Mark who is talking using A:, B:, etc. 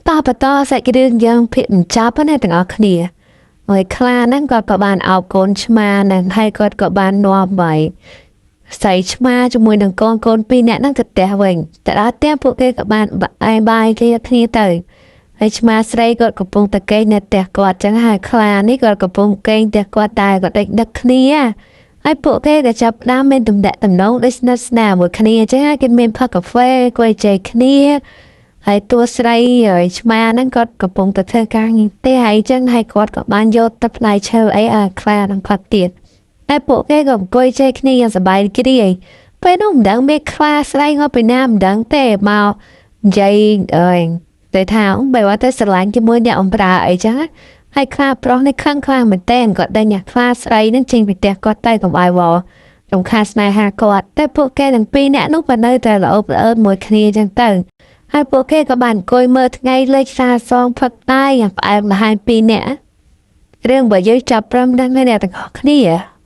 A: តបន្តសាច់រឿងយើងភាគបញ្ចប់ណាទាំងអស់គ្នាហើយខ្លាហ្នឹងគាត់ក៏បានអោបកូនឆ្មាហ្នឹងហើយគាត់ក៏បាននាំໄວស្រីឆ្មាជាមួយនឹងកូនកូនពីរនាក់ហ្នឹងទៅផ្ទះវិញតែដល់ផ្ទះពួកគេក៏បានបាយបាយគ្នាគ្នាទៅហើយឆ្មាស្រីគាត់កំពុងតែគេងនៅផ្ទះគាត់ចឹងហើយខ្លានេះគាត់កំពុងគេងផ្ទះគាត់តែគាត់ដេកដឹកគ្នាហើយពួកគេក៏ចាប់ផ្ដើមមានទំនាក់ទំនងដូចស្និទ្ធស្នាលមួយគ្នាចឹងហើយគេមានផឹកកាហ្វេគួយចែកគ្នា ហើយតួស្រីហើយឆ្មាហ្នឹងគាត់កំពុងតែធ្វើការងារផ្ទះហើយចឹងហើយគាត់ក៏បានយកទឹកផ្លែឈើអីឲ្យខ្លានឹងផឹកទៀតហើយពួកគេក៏អង្គុយចែកគ្នាយ៉ាងសប្បាយរីករាយពេលនោះមិនដឹងមានខ្លាស្រីងពីណាមិនដឹងទេមកនិយាយអើយតែថាបែបว่าទៅស្រឡាញ់ជាមួយអ្នកអំប្រើអីចឹងណាហើយខ្លាប្រុសនេះខឹងខ្លាំងមែនតើគាត់ដេញអ្នកខ្លាស្រីហ្នឹងចេញពីផ្ទះគាត់ទៅកុំឲ្យវល់រំខានស្នេហាគាត់តែពួកគេទាំងពីរនាក់នោះក៏នៅតែល្អល្អើមួយគ្នាចឹងទៅ ហើយពួកគេក៏បានអង្គុយមើលថ្ងៃលិចសាសងផឹកតែយ៉ាងផ្អែមល្ហែមពីរនាក់រឿងបើយើងចាប់ព្រមដឹងហើយអ្នកទាំងអស់គ្នា។